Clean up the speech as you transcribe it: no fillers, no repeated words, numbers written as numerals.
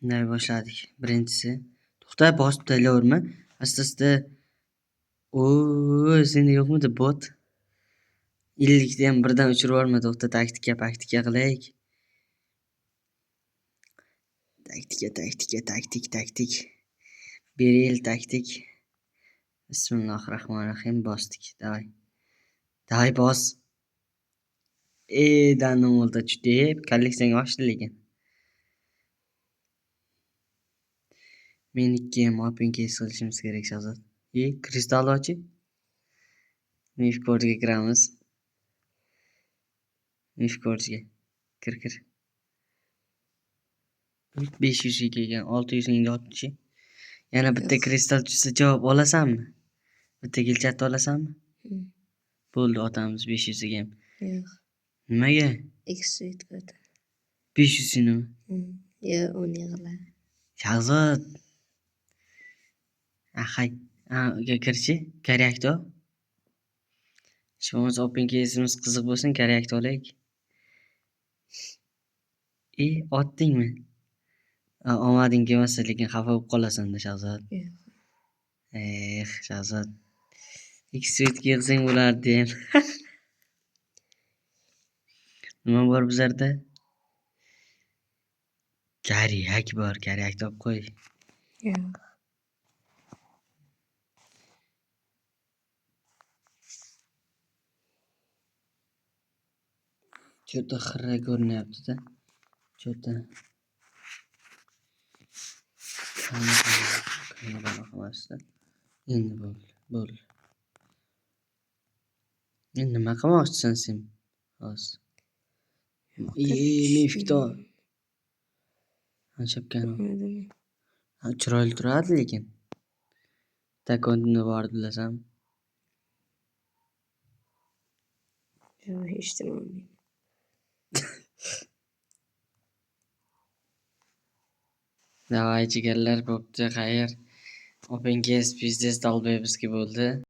Bunday boshladik. Birinchisi. To'xta, bosib tayyormi? Asta-asta. O, senda yo'qmidi bot? 50 ta ham birdan uchirib yuborma, to'xta, taktika, paktika qilaylik. Taktika, taktika, taktik, taktik. Beril taktik. Bismillahirrohmanirrohim bosdik. Davay. Davay bos. E, danomolda tushdi. Kolleksiyang oshdi lekin. Meniki ham open case qilishimiz kerak, Shahzod. E, kristal ochi. Mifkorga kiramiz. Mifkorga. Kir, kir. 500 ga kelgan, 600 mingga otchi. Yana bitta kristal tushsa javob olasanmi? Bitta gilchatni olasanmi? Bo'ldi, otamiz 500 ga ham. Yo'q. Nimaga? X-Suite o'taman. 500 sinimi? Yo'q, uni yig'la. Shahzod. Ahay. Ha, kirchi. Karyakni ol. Hech bo'lmasa open case'imiz qiziq bo'lsin, karyakni olaylik. E, otdingmi? Omading kelmasa lekin xafa bo'lib qolasan-da, Shahzod. Yo'q. Eh, Shahzod. X-Suite yig'sang bo'lardi ham. Nima bor bizlarda? Karyak bor, karyakni olib qo'y. Yo'q. Cho'ta xirra ko'rinyapti-da. Cho'ta. Kamerani Endi bo'ldi, bo'ldi. Endi nima qilmoqchisan sen hozir? Mifkto. Shapkani. Ha, chiroyli turadi lekin. Takonni bor bilasanmi? Yo'q, hech nima olmayman. Davay jigarlar, bo'pti, xayr. Open case pizdes dalbebski bo'ldi.